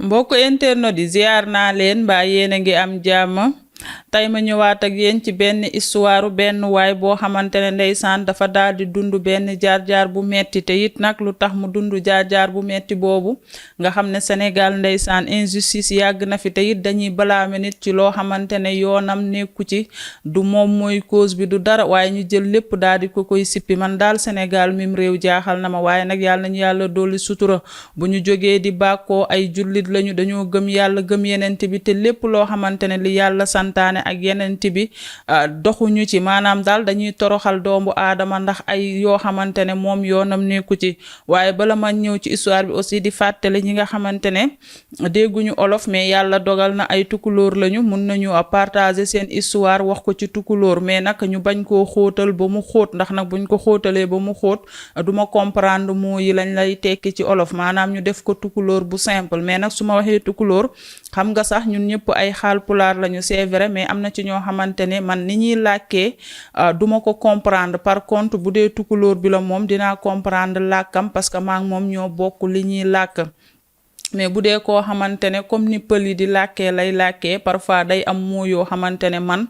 mbokk internet di ziar naa leen mbaa yéen a ngi am jàmm tey ma ñëwaat ak yéen ci benn histoire benn waay boo xamante ne ndeysaan dafa daal di dund benn jaar-jaar bu metti te it nag lu tax mu dund jaar-jaar bu metti boobu nga xam ne Sénégal ndeysaan injustice yàgg na fi te it dañuy balaame nit ci loo xamante ne yoonam nekku ci du moom mooy cause bi du dara waaye ñu jël lépp daal di ko koy sippi man daal Sénégal mim réew jaaxal na ma waaye nag yàlla nañu yàlla dolli sutura bu ñu jógee di bàkkoo ay jullit lañu dañoo gëm yàlla gëm yenent bi te lépp loo xamante ne li yàlla santaane ak yenent bi doxuñu ci maanaam daal dañuy toroxal doomu aadama ndax ay yoo xamante ne moom yoonam nekku ci waaye bala ma ñëw ci histoire bi aussi di fàttali ñi nga xamante ne dégguñu olof mais yàlla dogal na ay tukulóor lañu mun nañu partager seen histoire wax ko ci tukulóor mais nag ñu bañ koo xóotal ba mu xóot ndax nag buñ ko xóotalee ba mu xóot duma comprendre moo yi lañ lay tekki ci olof maanaam ñu def ko tukulóor bu simple mais nag su ma waxee tukulóor xam nga sax ñun ñëpp ay xaalpulaar lañu c'est vrai mais am na ci ñoo xamante ne man ni ñuy làkkee duma ko comprendre par contre bu dee tukulóor bi la moom dinaa comprendre làkkam parce que maa ngi moom ñoo bokk li ñuy làkk mais bu dee koo xamante ne comme ni pël yi di làkkee lay làkkee parfois day am moo yoo xamante ne man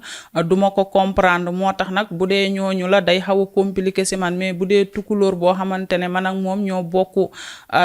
duma ko comprendre moo tax nag bu dee ñooñu la day xaw a compliqué si man mais bu dee tukulóor boo xamante ne man ak moom ñoo bokk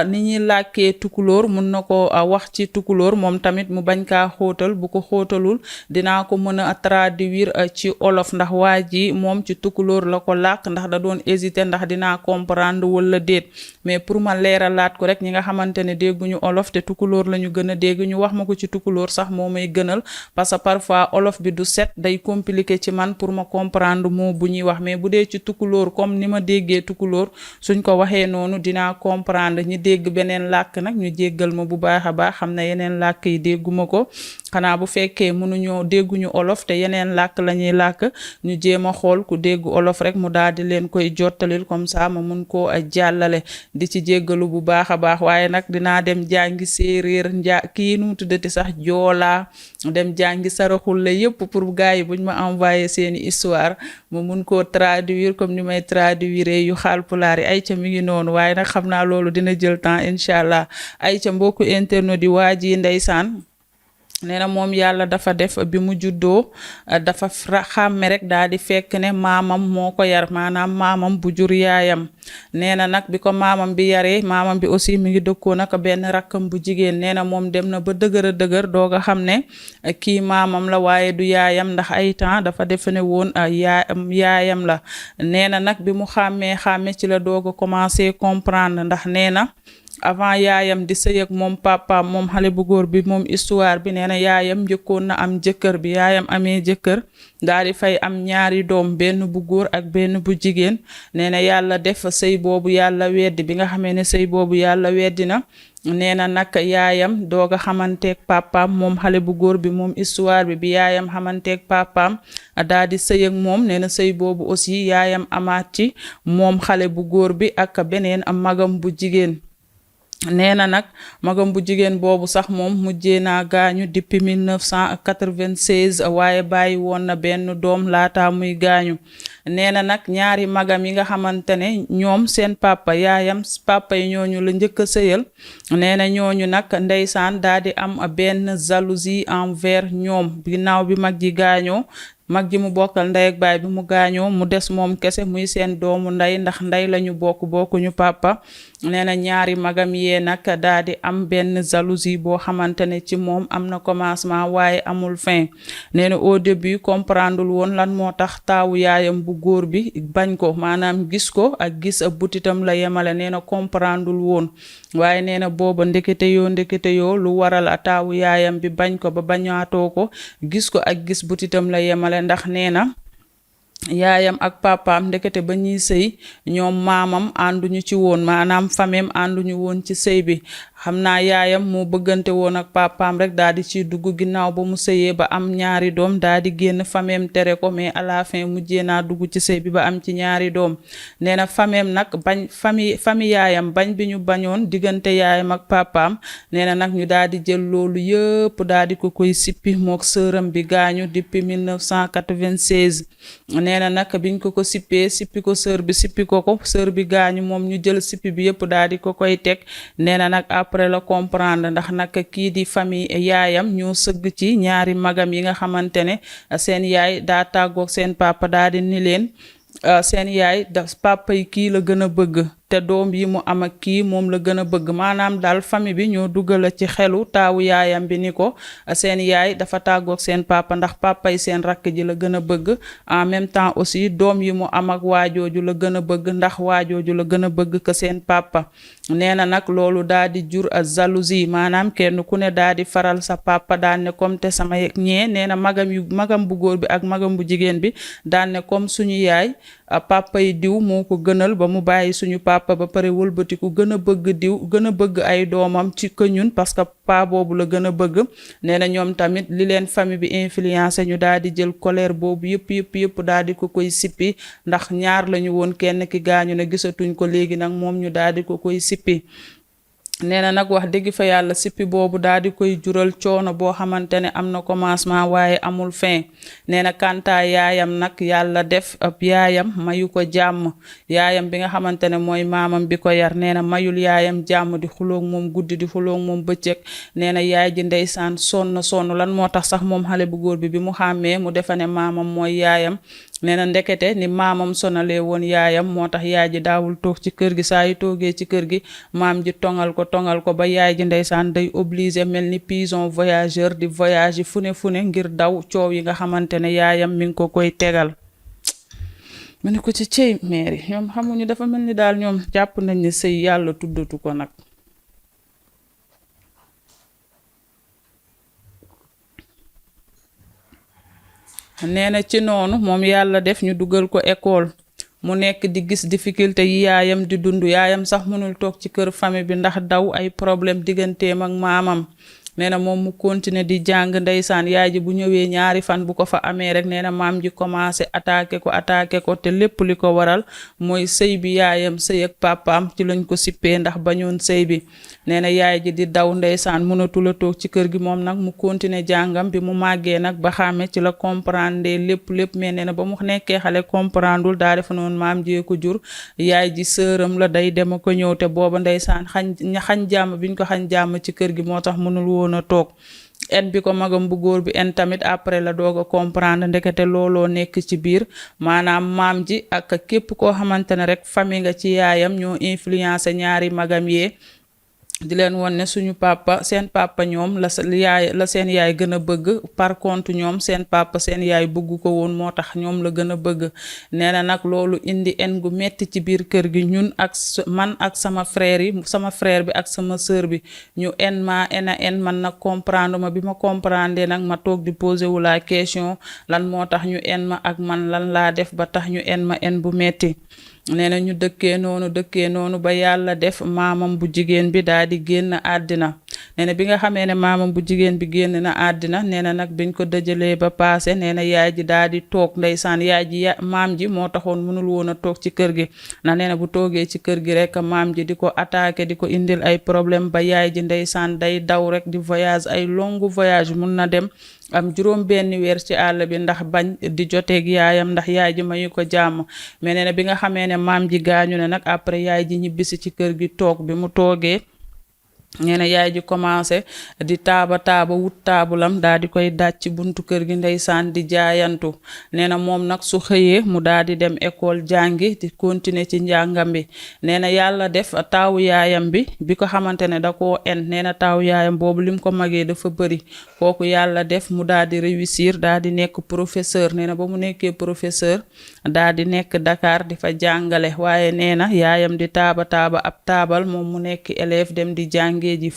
ni ñuy làkkee tukulóor mun na ko wax ci tukulóor moom tamit mu bañ kaa xóotal bu ko xóotalul dinaa ko mën a traduire ci olof ndax waa ji moom ci tukulóor la ko làkk ndax da doon hésiter ndax dinaa comprendre wala déet mais pour ma leeralaat ko rek ñi nga xamante ne dégguñu olof te tukulóor la ñu gën a dégg ñu wax ma ko ci tukulóor sax moo may gënal parce que parfois olof bi du set day compliqué ci man pour ma comprendre moo bu ñuy wax mais bu dee ci tukulóor comme ni ma déggee tukulóor suñ ko waxee noonu dinaa comprendre ñi dégg beneen làkk nag ñu jéggal ma bu baax a baax xam ne yeneen làkk yi dégguma ko xanaa bu fekkee mënuñoo dégguñu olof te yeneen làkk la ñuy làkk ñu jéem a xool ku dégg olof rek mu daal di leen koy jottalil comme ça ma mun koo jàllale di ci jéggalu bu baax a baax waaye nag dinaa dem jàngi séeréer kii nu mu tuddati sax joolaa dem jàngi saraxulle yëpp pour gars yi buñ ma envoyé seeni histoire mu mun koo traduire comme ni may traduire yu xaalpulaar yi ay ca mi ngi noonu waaye nag xam naa loolu dina jël temps incha allah ay ca mbokku internet di waa ji ndeysaan nee na moom yàlla dafa def bi mu juddoo dafa xàmme rek daal di fekk ne maamam moo ko yar maanaam maamam bu jur yaayam nee na nag bi ko maamam bi yaree maamam bi aussi mi ngi dëkkoon ak benn rakkam bu jigéen nee na moom dem na ba dëgër a dëgër doog a xam ne kii maamam la waaye du yaayam ndax ay temps dafa defe ne woon yaayam la nee na nag bi mu xàmmee ci la doog a commencé comprendre ndax nee na avant yaayam di sëy ak moom papaam moom xale bu góor bi moom histoire bi nee na yaayam njëkkoon na am jëkkër bi yaayam amee jëkkër daal di fay am ñaari doom benn bu góor ak benn bu jigéen nee na yàlla def sëy boobu yàlla weddi bi nga xamee ne sëy boobu yàlla weddi na nee na nag yaayam doog a xamanteeg papaam moom xale bu góor bi moom histoire bi yaayam xamanteeg papaam daal di sëy ak moom nee na sëy boobu aussi yaayam amaat ci moom xale bu góor bi ak beneen am magam bu jigéen nee na nag magam bu jigéen boobu sax moom mujjee naa gaañu depuis 1996 waaye bàyyi woon na benn doom laata muy gaañu nee na nag ñaari magam yi nga xamante ne ñoom seen papa yaayam papa yi ñooñu la njëkk a sëyal nee na ñooñu nag ndeysaan daal di am benn jalousie envers ñoom ginnaaw bi mag ji gaañoo mag ji mu bokkal ndey ak baay bi mu gaañoo mu des moom kese muy seen doomu ndey ndax ndey lañu bokkuñu papa nee na ñaari magam yee nag daal di am benn jalousie boo xamante ne ci moom am na commencement waaye amul fin nee na au début comprendre woon lan moo tax taawu yaayam bu góor bi bañ ko maanaam gis ko ak gis ab butitam la yemale nee na comprendre woon waaye nee na booba ndekete yoo lu waral a taawu yaayam bi bañ ko ba bañaatoo ko gis ko ak gis butitam la yemale ndax nee na yaayam ak papaam ndekete ba ñuy sëy ñoom maamam ànduñu ci woon maanaam famem ànduñu woon ci sëy bi xam naa yaayam moo bëggante woon ak papaam rek daal di ciy dugg ginnaaw ba mu sëyee ba am ñaari doom daal di génn famem tere ko mais à la fin mujjee naa dugg ci sëy bi ba am ci ñaari doom nee na famem nag bañ famille yaayam bañ bi ñu bañoon diggante yaayam ak papaam nee na nag ñu daal di jël loolu yëpp daal di ko koy sippi mook sëram bi gaañu depuis 1996 nee na nag biñ ko sippee sippi ko sœur bi sippi ko sœur bi gaañu moom ñu jël sippi bi yëpp daal di ko koy teg nee na nag après la comprendre ndax nag kii di famille yaayam ñoo sëgg ci ñaari magam yi nga xamante ne seen yaay daa tàggoog seen papa daal di ni leen seen yaay da papa yi kii la gën a bëgg te doom yi mu am ak kii moom la gën a bëgg maanaam daal famille bi ñoo dugal ci xelu taawu yaayam bi ni ko seen yaay dafa tàggoog seen papa ndax papa yi seen rakk ji la gën a bëgg en même temps aussi doom yi mu am ak waajooju la gën a bëgg ndax waajooju la gën a bëgg que seen papa nee na nag loolu daal di jur a jalousie maanaam kenn ku ne daal di faral sa papa daan ne comme te sama ñee nee na magam bu góor bi ak magam bu jigéen bi daan ne comme suñu yaay papa yi diw moo ko gënal ba mu bàyyi suñu papa ba pare wëlbatiku gën a bëgg diw gën a bëgg ay doomam ci que ñun parce que pa boobu la gën a bëgg nee na ñoom tamit li leen famille bi influencé ñu daal di jël colère boobu yëpp daal di ko koy sippi ndax ñaar lañu woon kenn ki gaañu ne gisatuñ ko léegi nag moom ñu daal di ko koy sippi nee na nag wax dëgg fa yàlla sippi boobu daal di koy jural coono boo xamante ne am na commencement waaye amul fin nee na kantaa yaayam nag yàlla def ab yaayam mayu ko jàmm yaayam bi nga xamante ne mooy maamam bi ko yar nee na mayul yaayam jàmm di xuloog moom guddi di xuloog moom bëccëg nee na yaay ji ndeysaan sonn lan moo tax sax moom xale bu góor bi mu xàmmee mu defa ne maamam mooy yaayam nee na ndekete ni maamam sonalee woon yaayam moo tax yaay ji daawul toog ci kër gi saa yu toogee ci kër gi maam ji tongal ko ba yaay ji ndeysaan day obligé mel ni pigeon voyageur di voyage yi fu ne ngir daw coow yi nga xamante ne yaayam mi ngi ko koy tegal mu ne ko ci cey mairie ñoom xamuñu dafa mel ni daal ñoom jàpp nañ ne sëy yàlla tuddatu ko nag nee na ci noonu moom yàlla def ñu dugal ko école mu nekk di gis difficulté yi yaayam di dund yaayam sax mënul toog ci kër famille bi ndax daw ay problème digganteem ak maamam nee na moom mu continuer di jàng ndeysaan yaay ji bu ñëwee ñaari fan bu ko fa amee rek nee na maam ji commencé attaqué ko te lépp li ko waral mooy sëy bi yaayam sëy ak papaam ci lañ ko sippee ndax bañoon sëy bi nee na yaay ji di daw ndeysaan mënatula toog ci kër gi moom nag mu continuer jàngam bi mu màggee nag ba xàmme ci la comprendre lépp mais nee na ba mu nekkee xale comprendreul daa defa noonu maam jee ko jur yaay ji sëram la day dem ko ñëw te booba ndeysaan xañ jàmm biñ ko xañ jàmm ci kër gi moo tax mënul woon a toog en bi ko magam bu góor bi en tamit après la doog a comprendre ndekete looloo nekk ci biir maanaam maam ji ak képp koo xamante ne rek famille nga ci yaayam ñoo influencé ñaari magam yee di leen won ne suñu papa seen papa ñoom la seen yaay gën a bëgg par contre ñoom seen papa seen yaay bëgg ko woon moo tax ñoom la gën a bëgg nee na nag loolu indi en gu metti ci biir kër gi ñun ak man ak sama frère yi sama frère bi ak sama sœur bi ñu man nag comprendre ma bi ma comprendre nag ma toog di poser wu la question lan moo tax ñu en ma ak man lan laa def ba tax ñu en ma en bu metti nee na ñu dëkkee noonu ba yàlla def maamam bu jigéen bi daal di génn àddina nee na bi nga xamee ne maamam bu jigéen bi génn na àddina nee na nag biñ ko dëjalee ba paase nee na yaay ji daal di toog ndeysaan yaay ji maam ji moo taxoon mënul woon a toog ci kër gi ndax nee na bu toogee ci kër gi rek maam ji di ko attaqué di ko indil ay problème ba yaay ji ndeysaan day daw rek di voyage ay long voyage mun na dem am juróom benn weer ci àll bi ndax bañ di joteeg yaayam ndax yaay ji mayu ko jàmm mais nee na bi nga xamee ne maam ji gaañu ne nag après yaay ji ñibbisi ci kër gi toog bi mu toogee nee na yaay ji commencé di taaba wut taabulam daal di koy daaj ci buntu kër gi ndeysaan di jaayantu nee na moom nag su xëyee mu daal di dem école jàngi di continuer ci njàngam bi nee na yàlla def taawu yaayam bi ko xamante ne da koo en nee na taawu yaayam boobu lim ko magee dafa bëri kooku yàlla def mu daal di réussir daal di nekk professeur nee na ba mu nekkee professeur daal di nekk Dakar di fa jàngale waaye nee na yaayam di taaba ab taabal moom mu nekk élève dem di jàngee ji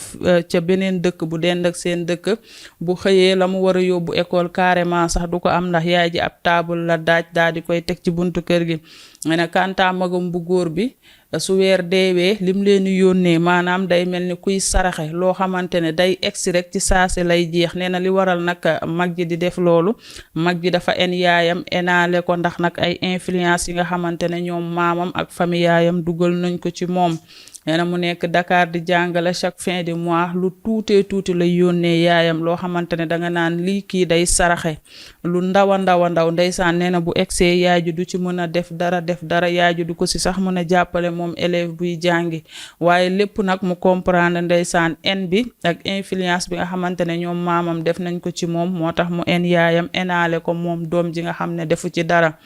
ca beneen dëkk bu dend ak seen dëkk bu xëyee la mu war a yóbbu école carrément sax du ko am ndax yaay ji ab taabal la daal di koy teg ci buntu kër gi nee na kanta magam bu góor bi su weer deewee lim leen yónnee maanaam day mel ni kuy saraxe loo xamante ne day egsi rek ci saase lay jeex nee na li waral nag mag ji di def loolu mag ji dafa en yaayam enaale ko ndax nag ay influence yi nga xamante ne ñoom maamam ak famille yaayam dugal nañ ko ci moom nee na mu nekk Dakar di jàngale chaque fin du mois lu tuuti lay yónnee yaayam loo xamante ne danga naan lii kii day saraxe lu ndaw a ndaw ndeysaan nee na bu egsee yaay ji du ci mën a def dara yaay ji du ko si sax mën a jàppale moom élève buy jàngi waaye lépp nag mu comprendre ndeysaan en bi ak influence bi nga xamante ne ñoom maamam def nañ ko ci moom moo tax mu en yaayam enaale ko moom doom ji nga xam ne defu ci dara.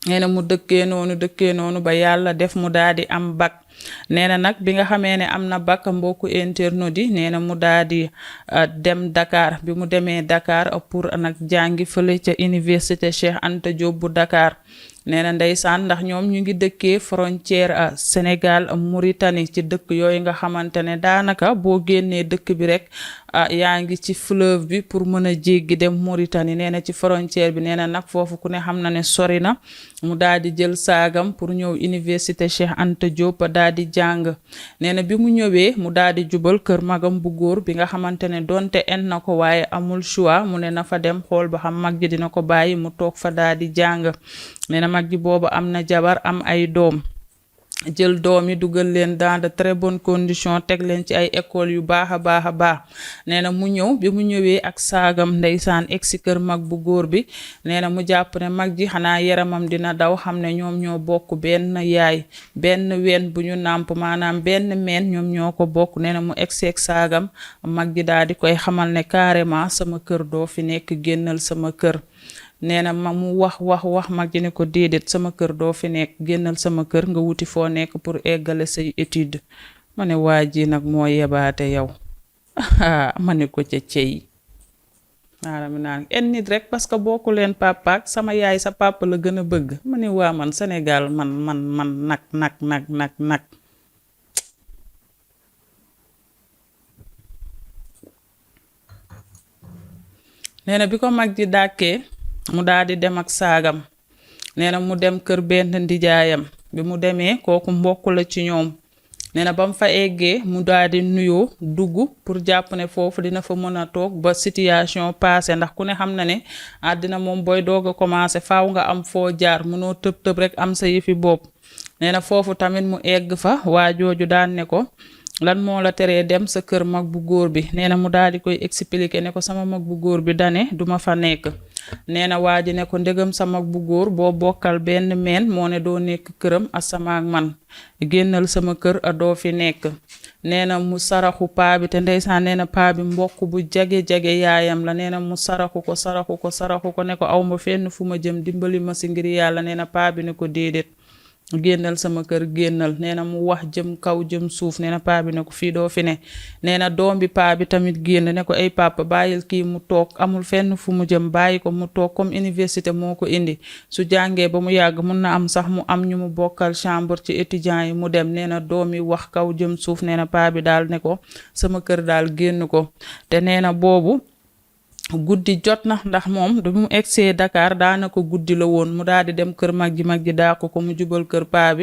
nee na mu dëkkee noonu ba yàlla def mu daal di am bac nee na nag bi nga xamee ne am na bac mbokku internaute yi nee na mu daal di dem Dakar bi mu demee Dakar pour nag jàngi fële ca université Cheikh Anta Diop bu Dakar. nee na ndeysaan ndax ñoom ñu ngi dëkkee frontière Sénégal Mauritanie ci dëkk yooyu nga xamante ne daanaka boo génnee dëkk bi rek yaa ngi ci fleuve bi pour mën a jéggi dem Mauritanie nee na ci frontière bi nee na nag foofu ku ne xam na ne sori na mu daal di jël saagam pour ñëw université Cheikh Anta Diop daal di jàng nee na bi mu ñëwee mu daal di jubal kër magam bu góor bi nga xamante ne donte en na ko waaye amul choix mu ne na fa dem xool ba xam mag ji dina ko bàyyi mu toog fa daal di jàng nee na mag ji boobu am na jabar am ay doom jël doom yi dugal leen dans de très bonnes conditions teg leen ci ay école yu baax a baax nee na mu ñëw bi mu ñëwee ak saagam ndeysaan egsi kër mag bu góor bi nee na mu jàpp ne mag ji xanaa yaramam dina daw xam ne ñoom ñoo bokk benn yaay benn ween bu ñu nàmp maanaam benn meen ñoom ñoo ko bokk nee na mu egsi ak saagam mag ji daal di koy xamal ne carrément sama kër doo fi nekk génnal sama kër. nee na ma mu wax mag ji ne ko déedéet sama kër doo fi nekk génnal sama kër nga wuti foo nekk pour eggale say étude ma ne waa ji nag moo yebaate yow ma ne ko ca cey maanaam naan en nit rek parce que bokku leen papa ak sama yaay sa papa la gën a bëgg ma ne waa man Sénégal man nag nee na bi ko mag ji dàkkee mu daal di dem ak saagam nee na mu dem kër benn ndijaayam bi mu demee kooku mbokk la ci ñoom nee na ba mu fa eggee mu daal di nuyoo dugg pour jàpp ne foofu dina fa mën a toog ba situation passé ndax ku ne xam na ne àddina moom booy doog a commencé faaw nga am foo jaar mënoo tëb rek am sa yëfi bopp nee na foofu tamit mu egg fa waa jooju daan ne ko lan moo la teree dem sa kër mag bu góor bi nee na mu daal di koy expliquer ne ko sama mag bu góor bi dane duma fa nekk nee na waa ji ne ko ndegam sa mag bu góor boo bokkal benn meen moo ne doo nekk këram asama ak man génnal sama kër a doo fi nekk nee na mu saraxu paa bi te ndeysaan nee na paa bi mbokk bu jage yaayam la nee na mu saraxu ko ne ko aw ma fenn fu ma jëm dimbali ma si ngir yàlla nee na paa bi ne ko déedéet génnal sama kër génnal nee na mu wax jëm kaw jëm suuf nee na paa bi ne ko fii doo fi ne nee na doom bi paa bi tamit génn ne ko ay papa bàyyil kii mu toog amul fenn fu mu jëm bàyyi ko mu toog comme université moo ko indi su jàngee ba mu yàgg mun na am sax mu am ñu mu bokkal chambre ci étudiants yi mu dem nee na doom yi wax kaw jëm suuf nee na paa bi daal ne ko sama kër daal génn ko te nee na boobu guddi jot na ndax moom du mu egsee Dakar daanaka guddi la woon mu daal di dem kër mag ji daa ko mu jubal kër paa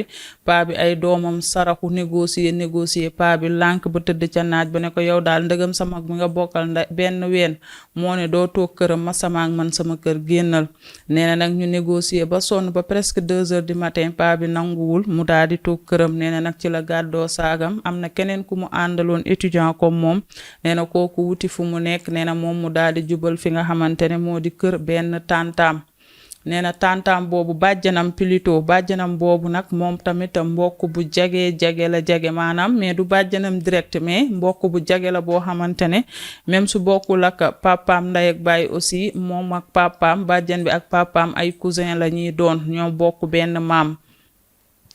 bi ay doomam saraxu négocier paa bi lànk ba tëdd ca naaj ba ne ko yow daal ndëgam sa mag bi nga bokkal benn ween moo ne doo toog këram ma sama ak man sama kër génnal nee na nag ñu négocier ba sonn ba presque 2 heures du matin paa bi nanguwul mu daal di toog këram nee na nag ci la gàddoo saagam am na keneen ku mu àndaloon étudiant comme moom nee na kooku wuti fu mu nekk nee na moom mu daal di jubal fi nga xamante ne moo di kër benn tantaam nee na tantaam boobu bàjjanam boobu nag moom tamit mbokk bu jage maanaam mais du bàjjanam direct mais mbokk bu jage la boo xamante ne même su bokkul ak papaam ndey ak baay aussi moom ak papaam bàjjan bi ak papaam ay cousin la ñuy doon ñoo bokk benn maam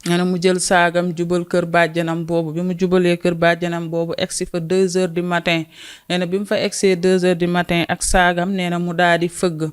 nee na mu jël saagam jubal kër bàjjanam boobu bi mu jubalee kër bàjjanam boobu egsi fa 2 heures du matin nee na bi mu fa egsee 2 heures du matin ak saagam nee na mu daal di fëgg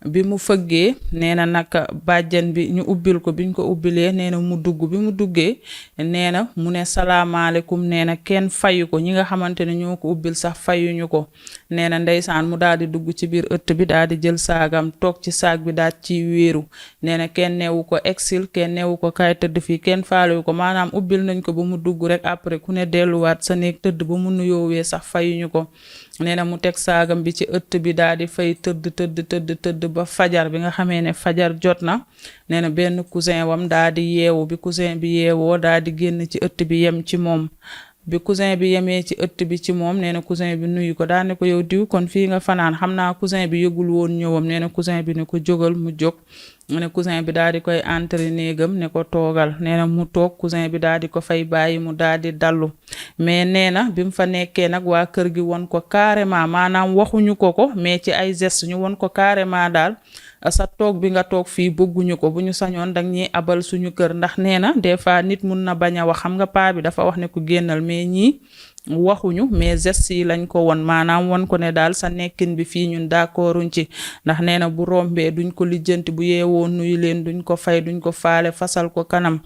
bi mu fëggee nee na nag bàjjan bi ñu ubbil ko biñ ko ubbilee nee na mu dugg bi mu duggee nee na mu ne salaamaaleykum nee na kenn fayu ko ñi nga xamante ne ñoo ko ubbil sax fayuñu ko nee na ndeysaan mu daal di dugg ci biir ëtt bi daal di jël saagam toog ci saag bi daal ci wéeru nee na kenn newu ko exil kenn newu ko kay tëdd fii kenn faalewu ko maanaam ubbil nañ ko ba mu dugg rek après ku ne delluwaat sa néeg tëdd ba mu nuyoowee sax fayuñu ko nee na mu teg saagam bi ci ëtt bi daal di fay tëdd tëdd ba fajar. Bi nga xamee ne fajar jot na nee na benn cousin wam daa di yeewu. Bi cousin bi yeewoo daa di génn ci ëtt bi yem ci moom. Bi cousin bi yemee ci ëtt bi ci moom nee na cousin bi nuyu ko daa ne ko yow diw kon fii nga fanaan. xam naa cousin bi yëgul woon ñëwam. nee na cousin bi ne ko jógal mu jóg. ne cousin bi daal di koy entrer néegam ne ko toogal. nee na mu toog cousin bi daal di ko fay bàyyi mu daal di dallu. mais nee na bi mu fa nekkee nag waa kër gi won ko carrément maanaam waxuñu ko mais ci ay gestes ñu won ko carrément daal sa toog bi nga toog fii bëgguñu ko, bu ñu sañoon dag ñuy abal suñu kër. ndax nee na des fois nit mun na bañ a wax. xam nga paa bi dafa wax ne ko génnal mais ñii waxuñu mais gestes yi lañ ko won maanaam won ko ne daal sa nekkin bi fii ñun d'accorduñ ci. ndax nee na bu rombee duñ ko lijjanti, bu yeewoo nuyu leen duñ ko fay, duñ ko faale, fasal ko kanam.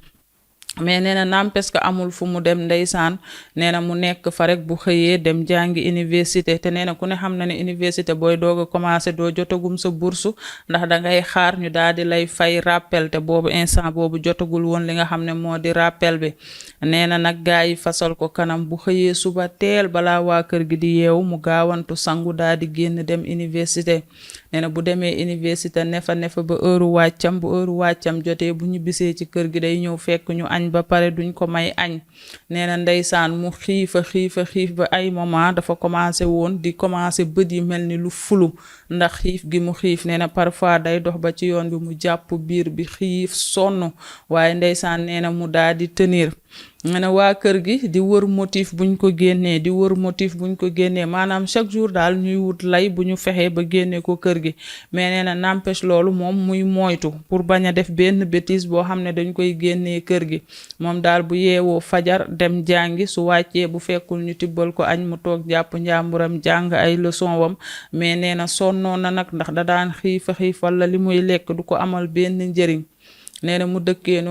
mais nee na n'empêche que amul fu mu dem ndeysaan. nee na mu nekk fa rek bu xëyee dem jàngi université. te nee na ku ne xam na ne université booy doog a commencé doo jotagum sa bourse ndax da ngay xaar ñu daal di lay fay rappel. te boobu instant boobu jotagul woon li nga xam ne moo di rappel bi. nee na nag gaa yi fasal ko kanam bu xëyee suba teel balaa waa kër gi di yeewu mu gaawantu sangu daal di génn dem université. nee na bu demee université ne fa ba heure wàccam. bu heure wàccam jotee bu ñu bisee ci kër gi day ñëw fekk ñu añ ba pare duñ ko may añ. nee na ndeysaan mu xiif ba ay moment dafa commencé woon di commencé bët yi mel ni lu fulu ndax xiif gi mu xiif. nee na parfois day dox ba ci yoon bi mu jàpp biir bi xiif sonn waaye ndeysaan nee na mu daal di tenir. nee na waa kër gi di wër motif buñ ko génnee maanaam chaque jour daal ñuy wut lay bu ñu fexee ba génnee ko kër gi. mais nee na n'empêche loolu moom muy moytu pour bañ a def benn bêtise boo xam ne dañ koy génnee kër gi. moom daal bu yeewoo fajar dem jàngi, su wàccee bu fekkul ñu tibbal ko añ mu toog jàpp njàmburam jàng ay leçon wam. mais nee na sonnoon na nag ndax da daan xiifa wala li muy lekk du ko amal benn njëriñ. nee na mu dëkkee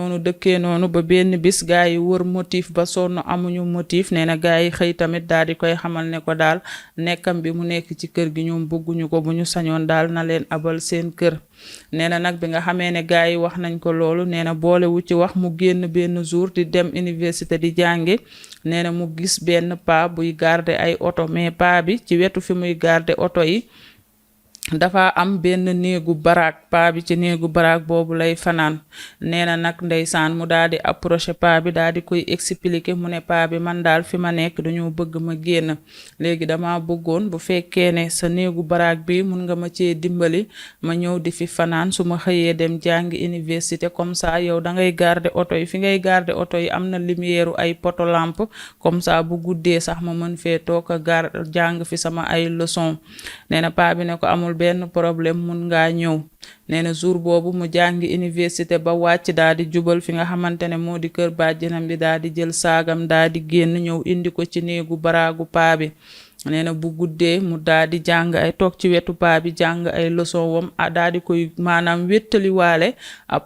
noonu ba benn bis gaa yi wër motif ba sonn amuñu motif. nee na gaa yi xëy tamit daal di koy xamal ne ko daal nekkam bi mu nekk ci kër gi ñoom bëgguñu ko, bu ñu sañoon daal na leen abal seen kër. nee na nag bi nga xamee ne gaa yi wax nañ ko loolu nee na boolewu ci wax mu génn benn jour di dem université di jàngi. nee na mu gis benn paa buy garder ay oto mais paa bi ci wetu fi muy garder oto yi dafa am benn néegu baraak. paa bi ci néegu baraak boobu lay fanaan. nee na nag ndeysaan mu daal di approché paa bi daal di koy expliquer mu ne paa bi man daal fi ma nekk dañoo bëgg ma génn. léegi dama bëggoon bu fekkee ne sa néegu baraak bi mun nga ma cee dimbali ma ñëw di fi fanaan su ma xëyee dem jàngi université. comme ça yow da ngay garder oto yi, fi ngay garder oto yi am na lumière ay poto lampe comme ça bu guddee sax ma mën fee toog a jàng fi sama ay leçon. nee na paa bi ne ko amul benn problème mun ngaa ñëw. nee na jour boobu mu jàngi université ba wàcc daal di jubal fi nga xamante ne moo di kër bàjjenam bi daal di jël saagam daal di génn ñëw indi ko ci néegu baraagu paa bi. nee na bu guddee mu daal di jàng ay toog ci wetu paa bi jàng ay leçon wam daal di koy maanaam wéttaliwaale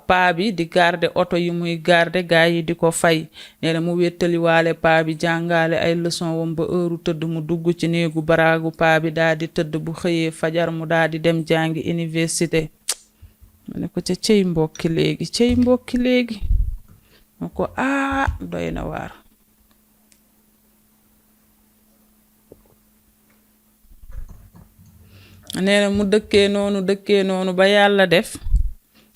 paa bi di garder oto yi muy garder gaa yi di ko fay. nee na mu wéttaliwaale paa bi jàngaale ay leçon wam ba heure tëdd mu dugg ci néegu baraagu paa bi daal di tëdd. bu xëyee fajar mu daal di dem jàngi université. ma ne ko ca cey mbokki léegi ma ko doy na waar. nee na mu dëkkee noonu ba yàlla def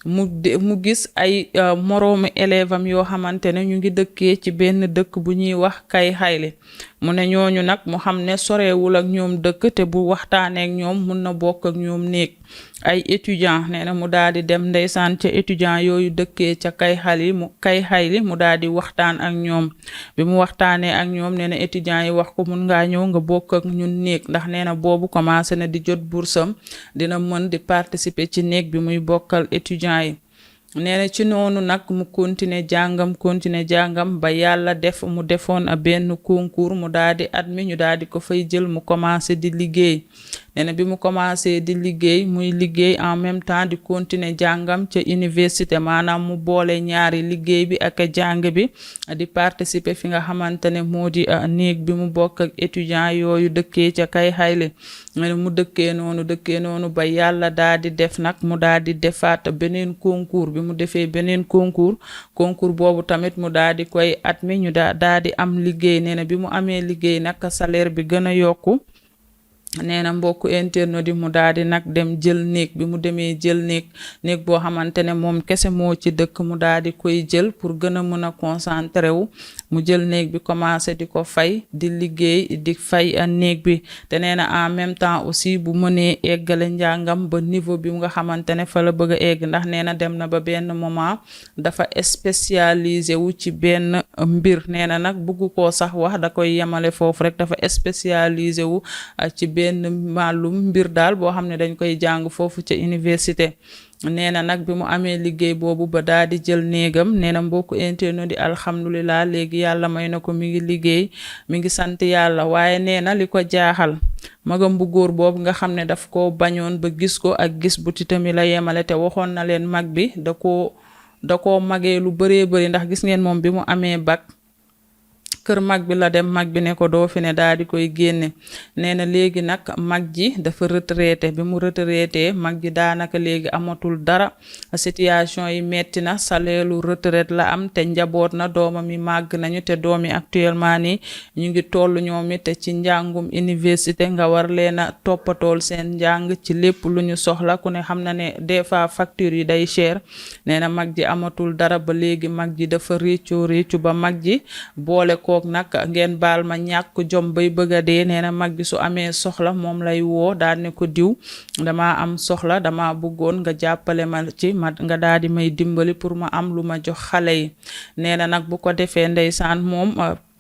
mu gis ay moroomi élève am yoo xamante ne ñu ngi dëkkee ci benn dëkk bu ñuy wax kay xayli. mu ne ñooñu nag mu xam ne sorewul ak ñoom dëkk te bu waxtaanee ak ñoom mun na bokk ak ñoom néeg. ay étudiant nee na mu daal di dem ndeysaan ca étudiant yooyu dëkkee ca kay xayli mu daal di waxtaan ak ñoom. bi mu waxtaanee ak ñoom nee na étudiant yi wax ko mun ngaa ñëw nga bokk ak ñun néeg ndax nee na boobu commencé na di jot boursam dina mën di participer ci néeg bi muy bokkal étudiant yi. nee na ci noonu nag mu continuer jàngam ba yàlla def mu defoon a benn concours mu daal di admis ñu daal di ko fay jël mu commencé di liggéey. nee na bi mu commencé di liggéey muy liggéey en même temps di continuer jàngam ca université maanaam mu boole ñaari liggéey bi ak jàng bi di participer fi nga xamante ne moo di néeg bi mu bokk ak étudiant yooyu dëkkee ca kay xayli. nee na mu dëkkee noonu ba yàlla daal di def nag mu daal di defaat beneen concours. bi mu defee beneen concours boobu tamit mu daal di koy admis ñu daal di am liggéey. nee na bi mu amee liggéey nag salaire bi gën a yokku. nee na mbokku internet di mu daal di nag dem jël néeg bi mu demee jël néeg boo xamante ne moom kese moo ci dëkk mu daal di koy jël pour gën a mën a concentré wu mu jël néeg bi commencé di ko fay di liggéey di fay néeg bi te nee na en même temps aussi bu mënee eggale njàngam ba niveau bi nga xamante ne fa la bëgg a egg ndax nee na dem na ba benn moment dafa spécialisé wu ci benn mbir nee na nag bugg koo sax wax da koy yemale foofu rek dafa spécialisé wu ci benn màllum mbir daal boo xam ne dañ koy jàng foofu ca université nee na nag bi mu amee liggéey boobu ba daal di jël néegam nee na mbokku internet di alhamdulilah léegi yàlla may na ko mi ngi liggéey mi ngi sant yàlla waaye nee na li ko jaaxal magam bu góor boobu nga xam ne daf ko bañoon ba gis ko ak gis bu titami la yemale te waxoon na leen mag bi da koo magee lu bëree bëri ndax gis ngeen moom bi mu amee bac kër mag bi la dem mag bi ne ko doo fi ne daal di koy génne nee na léegi nag mag ji dafa retraité bi mu retraité mag ji daanaka léegi amatul dara situation yi metti na saleelu retraite la am te njaboot na doomam yi màgg nañu te doom yi actuellement nii ñu ngi toll ñoom it ci njàngum université nga war leen a toppatool seen njàng ci lépp lu ñu soxla ku ne xam na ne des fois facture yi day cher nee na mag ji amatul dara ba léegi mag ji dafa réccu ba mag ji boole kook nag ngeen baal ma ñàkk jom bay bëgg a dee nee na mag bi su amee soxla moom lay woo daal ne ko diw dama am soxla dama bëggoon nga jàppale ma ci nga daal di may dimbali pour ma am lu ma jox xale yi nee na nag bu ko defee ndeysaan moom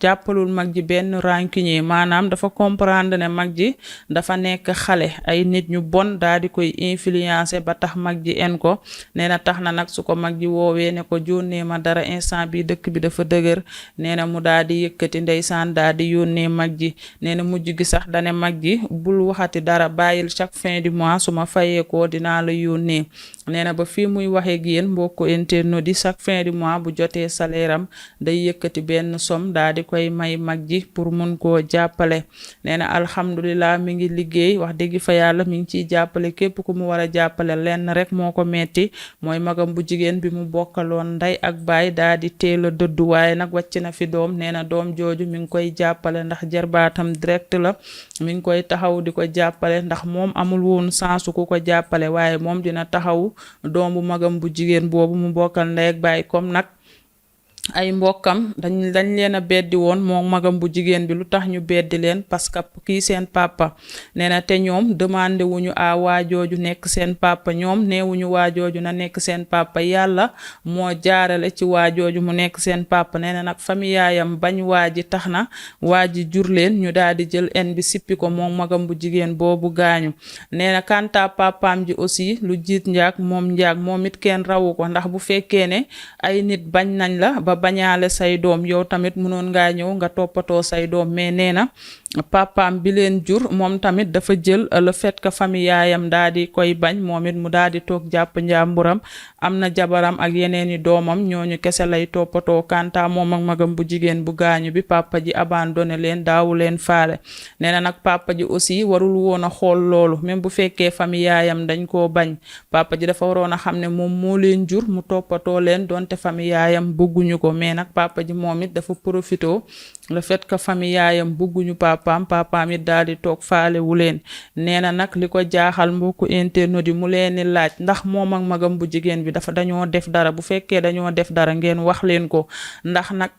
jàppalul mag ji benn rancunier maanaam dafa comprendre ne mag ji dafa nekk xale ay nit ñu bon daal di koy influencer ba tax mag ji en ko nee na tax na nag su ko mag ji woowee ne ko jónnee ma dara instant bi dëkk bi dafa dëgër nee na mu daal di yëkkati ndeysaan daal di yónnee mag ji nee na mujj gi sax dane mag ji bul waxati dara bàyyil chaque fin du mois su ma fayeekoo dinaa la yónnee nee na ba fii muy waxee ak yéen mbokku internet di chaque fin du mois bu jotee salaire am day yëkkati benn somme daal di koy may mag ji pour mun koo jàppale nee na alhamdulilah mi ngi liggéey wax dëgg fa yàlla mi ngi ciy jàppale képp ku mu war a jàppale lenn rek moo ko metti mooy magam bu jigéen bi mu bokkaloon ndey ak baay daal di teel a dëddu waaye nag wàcc na fi doom nee na doom jooju mi ngi koy jàppale ndax jarbaatam direct la mi ngi koy taxaw di ko jàppale ndax moom amul woon sansu ku ko jàppale waaye moom dina taxaw doomu magam bu jigéen boobu mu bokkal ndey ak baay comme nag ay mbokkam dañ leen a beddi woon moom magam bu jigéen bi lu tax ñu beddi leen parce que kii seen papa nee na te ñoom demandé wuñu a waajooju nekk seen papa ñoom neewuñu waajooju na nekk seen papa yàlla moo jaarale ci waajooju mu nekk seen papa nee na nag famille yaayam bañ waaji tax na waaji jur leen ñu daal di jël en bi sippi ko moom magam bu jigéen boobu gaañu nee na kanta papaam ji aussi lu jiit njaag moom it kenn rawu ko ndax bu fekkee ne ay nit bañ nañ la ba bañaale say doom yow tamit mënoon ngaa ñëw nga toppatoo say doom mais nee na papaam bi leen jur moom tamit dafa jël le fait que famille yaayam daa di koy bañ moom it mu daa di toog jàpp njàmburam am na jabaram ak yeneeni doomam ñooñu kese lay toppatoo kanta moom ak magam bu jigéen bu gaañu bi papa ji abandonné leen daawu leen faale nee na nag papa ji aussi warul woon a xool loolu même bu fekkee famille yaayam dañ koo bañ papa ji dafa waroon a xam ne moom moo leen jur mu toppatoo leen donte famille yaayam bëgguñu ko mais nag papa ji moom it dafa profito le fait que famille yaayam bëgguñu papaam it daal di toog faale wu leen nee na nag li ko jaaxal mbokku internet yi mu leeni laaj ndax moom ak magam bu jigéen bi dañoo def dara bu fekkee dañoo def dara ngeen wax leen ko ndax nag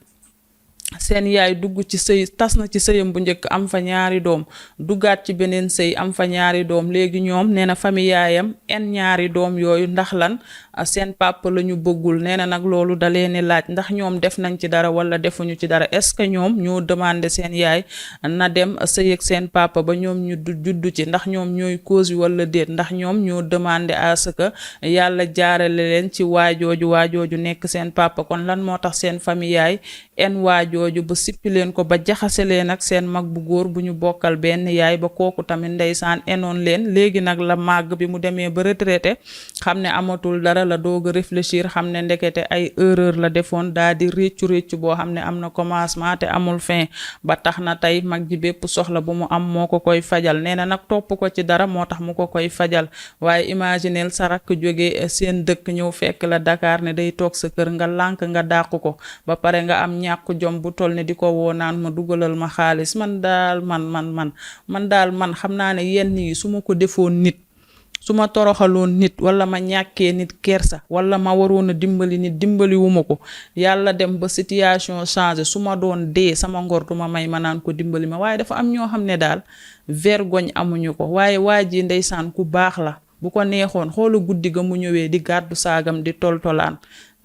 seen yaay dugg ci sëy tas na ci sëyam bu njëkk am fa ñaari doom duggaat ci beneen sëy am fa ñaari doom léegi ñoom nee na famille yaayam ñaari doom yooyu ndax lan seen papa la ñu bëggul nee na nag loolu da leen laaj ndax ñoom def nañ ci dara wala defuñu ci dara est-ce que ñoom ñoo demandé seen yaay na dem sëy ak seen papa ba ñoom ñu juddu ci ndax ñoom ñooy cause wala déet ndax ñoom ñoo demandé à ce que yàlla jaarale leen ci waajooju nekk seen papa kon lan moo tax seen famille yaay waajooju ba sippi leen ko ba jaxase leen ak seen mag bu góor bu ñu bokkal benn yaay ba kooku tamit ndeysaan enoon leen léegi nag la màgg bi mu demee ba retraité xam ne amatul dara la doog a réfléchir xam ne ndekete ay erreur la defoon daa di réccu boo xam ne am na commencement te amul fin ba tax na tey mag ji bépp soxla bu mu am moo ko koy fajal nee na nag topp ko ci dara moo tax mu ko koy fajal waaye imagineel sa rakk jóge seen dëkk ñëw fekk la Dakar ne day toog sa kër nga lànk nga dàq ko ba pare nga am ñàkk jom bu bu toll ne di ko woo naan ma dugalal ma xaalis man daal man xam naa ne yenn yi su ma ko defoon nit su ma toroxaloon nit wala ma ñàkkee nit kersa wala ma waroon a dimbali nit dimbaliwuma ko yàlla dem ba situation changé su ma doon dee sama ngor du ma may ma naan ko dimbali ma waaye dafa am ñoo xam ne daal vergogne amuñu ko waaye waa ji ndeysaan ku baax la bu ko neexoon xoola guddi ga mu ñëwee di gàddu saagam di toltolaan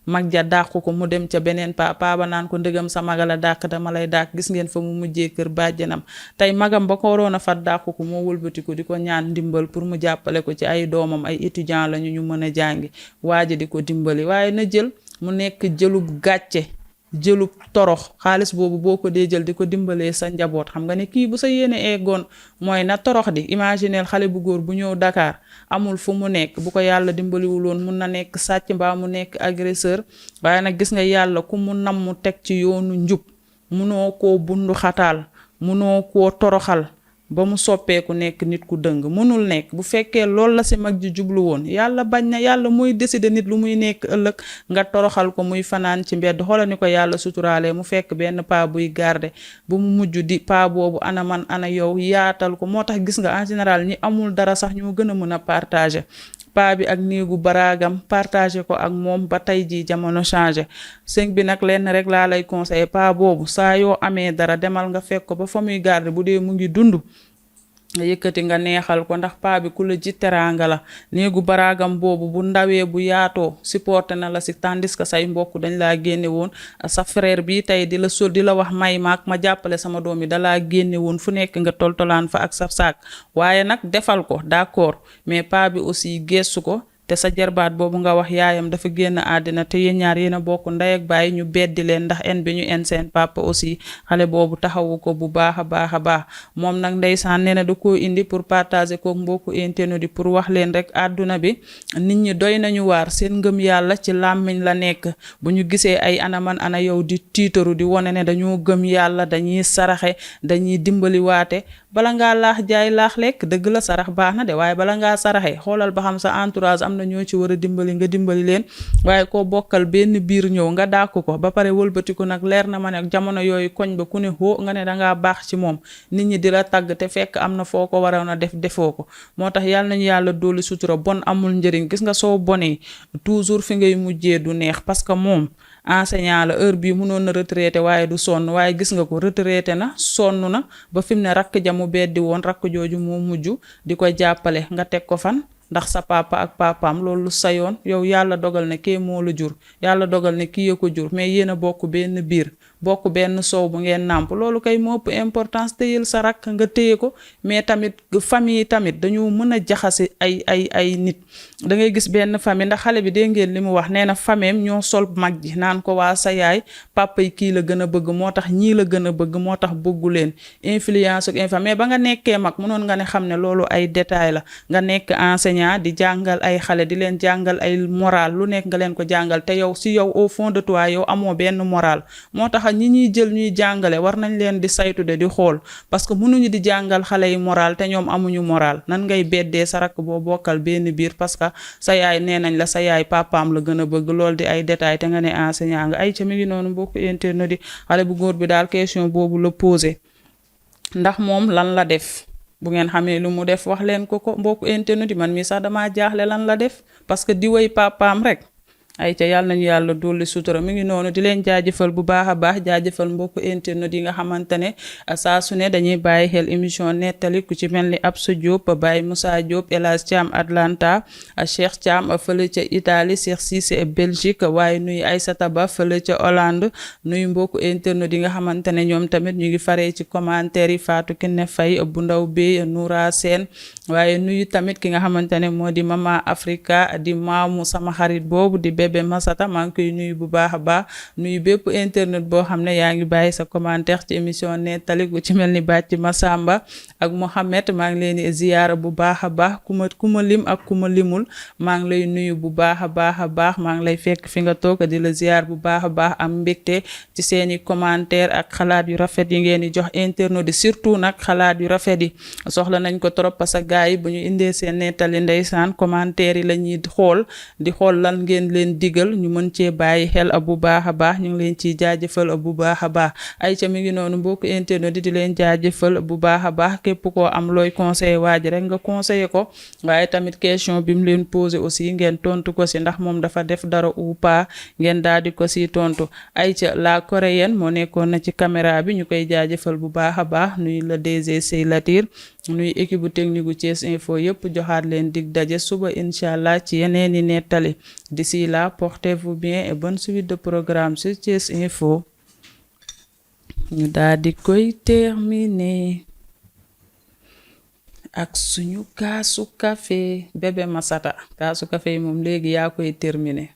mag ja dàq ko mu dem ca beneen paa ba naan ko ndëgam sa maga la dàq dama lay dàq gis ngeen fa mu mujjee kër bàjjanam tey magam ba ko waroon a fat dàq ko moo wëlbatiku di ko ñaan ndimbal pour mu jàppale ko ci ay doomam ay étudiant lañu ñu mën a jàngi waaja di ko dimbali waaye na jël mu nekk jëlub gàcce jëlub torox xaalis boobu boo ko dee jël di ko dimbalee sa njaboot xam nga ne kii bu sa yéene eggoon mooy na torox di imagineel xale bu góor bu ñëw Dakar amul fu mu nekk bu ko yàlla dimbaliwuloon mun na nekk sàcc mbaa mu nekk agresseur waaye nag gis nga yàlla ku mu nam mu teg ci yoonu njub munoo koo bundu xataal munoo koo toroxal ba mu soppeeku nekk nit ku dëng mënul nekk bu fekkee loolu la si mag ji jublu woon yàlla bañ na yàlla mooy décider nit lu muy nekk ëllëg nga toroxal ko muy fanaan ci mbedd xoolal ni ko yàlla suturaale mu fekk benn paa buy garde bu mu mujj di paa boobu ana man ana yow yaatal ko moo tax gis nga en général ñi amul dara sax ñoo gën a mën a partager paa bi ak néegu baraagam partager ko ak moom ba tey jii jamono changé sëñ bi nag lenn rek laa lay conseiller paa boobu saa yoo amee dara demal nga fekk ko ba fa muy garde bu dee mu ngi dund nga yëkkati nga neexal ko ndax paa bi ku la ji teraanga la néegu baraagam boobu bu ndawee bu yaatoo supporté na la si tandis que say mbokk dañ laa génne woon sa frère bi tey di la sol di la wax may maak ma jàppale sama doom yi dalaa génne woon fu nekk nga toltolaan fa ak sa saak waaye nag defal ko d'accord mais paa bi aussi geesu ko te sa jarbaat boobu nga wax yaayam dafa génn àddina te yéen ñaar yéen a bokk ndey ak baay ñu beddi leen ndax en bi ñu en seen papa aussi xale boobu taxawu ko bu baax a baax moom nag ndeysaan nee na da koo indi pour partager kook mbokku internet di pour wax leen rek àdduna bi nit ñi doy nañu waar seen ngëm yàlla ci làmmiñ la nekk bu ñu gisee ay anaman ana yow di tiitaru di wone ne dañoo gëm yàlla dañuy saraxe dañuy dimbali waate bala ngaa laax jaay laax lekk dëgg la sarax baax na de waaye bala ngaa saraxe xoolal ba xam sa entourage am na ñoo ci war a dimbali nga dimbali leen waaye koo bokkal benn biir ñëw nga dàkk ko ba pare wëlbatiku nag leer na ma ne jamono yooyu koñ ba ku ne hoo nga ne dangaa baax ci moom nit ñi di la tagg te fekk am na foo ko waroon a def defoo ko moo tax yàlla nañu yàlla dooli sutura bon amul njëriñ gis nga soo bonee toujours fi ngay mujjee du neex parce que moom enseignant la heure bii mënoon na retraité waaye du sonn waaye gis nga ko retraité na sonn na ba fi mu ne rakk ja mu beddi woon rakk jooju moo mujj di ko jàppale nga teg ko fan ndax sa papa ak papaam loolu sa yoon yow yàlla dogal ne kee moo la jur yàlla dogal ne kii ya ko jur mais yéen a bokk benn biir bokk benn soow bu ngeen nàmp loolu kay moo ëpp importance téyel sa rakk nga téye ko mais tamit famille tamit dañu mën a jaxase ay nit da ngay gis benn famille ndax xale bi dégg ngeen li mu wax nee na fameem ñoo sol mag ji naan ko waa sa yaay papa yi kii la gën a bëgg moo tax ñii la gën a bëgg moo tax bëggu leen influence ak influence mais ba nga nekkee mag mënoon nga ne xam ne loolu ay détail la nga nekk enseignant di jàngal ay xale di leen jàngal ay moral lu nekk nga leen ko jàngal te yow si yow au fond de toi yow amoo benn moral moo tax ñi ñuy jël ñuy jàngale war nañ leen di saytu de di xool parce que mënuñu di jàngal xale yi moral te ñoom amuñu moral nan ngay beddee sa rakk boo bokkal benn biir parce que sa yaay nee nañ la sa yaay papaam la gën a bëgg lool di ay détails te nga ne enseignant nga ay ca mi ngi noonu mbokk internet di xale bu góor bi daal question boobu la posé ndax moom lan la def bu ngeen xamee lu mu def wax leen ko mbokk internet yi man mi sax damaa jaaxle lan la def parce que di way papaam rek ay ca yàlla nañu yàlla dolli sutura mi ngi noonu di leen jaajëfal bu baax a baax jaajëfal mbokku internet yi nga xamante ne saa su ne dañuy bàyyi xel émission nettali ku ci mel ni Absa Diop Baye Moussa Diop El Hadj Thiam Atlanta Cheikh Thiam fële ca Italie Cheikh Cissé Belgique waaye nuyu Aïssata Ba fële ca Hollande nuyu mbokku internet yi nga xamante ne ñoom tamit ñu ngi faree ci commentaire yi Fatou Kiné Faye bu ndaw bi Noura Sène waaye nuyu tamit ki nga xamante ne moo di Mama Africa di maamu sama xarit boobu di bébé Masata maa ngi koy nuyu bu baax a baax nuyu bépp internet boo xam ne yaa ngi bàyyi sa commentaire ci émission nettali ku ci mel ni Bàcci Masamba ak Mohamed maa ngi leen di ziyaara bu baax a baax ku ma lim ak ku ma limul maa ngi lay nuyu bu baax a baax maa ngi lay fekk fi nga toog di la ziyaar bu baax a baax am mbégte ci seeni commentaire ak xalaat yu rafet yi ngeen di jox internet di surtout nag xalaat yu rafet yi soxla nañ ko trop parce que gars yi bu ñu indee seen nettali ndeysaan commentaire yi la ñuy xool di xool lan ngeen leen leen digal ñu mën cee bàyyi xel bu baax a baax ñu ngi leen ciy jaajëfal bu baax a baax ayca mi ngi noonu mbokk internet di leen jaajëfal bu baax a baax képp koo am looy conseiller waa ji rek nga conseiller ko waaye tamit question bi mu leen posé aussi ngeen tontu ko si ndax moom dafa def dara ou pas ngeen daal di ko si tontu ayca la coréenne moo nekkoon na ci caméra bi ñu koy jaajëfal bu baax a baax nuy la DG Sey Latir nuy équipe bu technique gu Thiès Info yëpp joxaat leen dig daje suba incha allah ci yeneeni nettali d'ici là portez-vous bien et bonne suite de programme sur Thiès Info ñu daal di koy terminer ak suñu kaasu café bébé Masata kaasu café yi moom léegi yaa koy terminer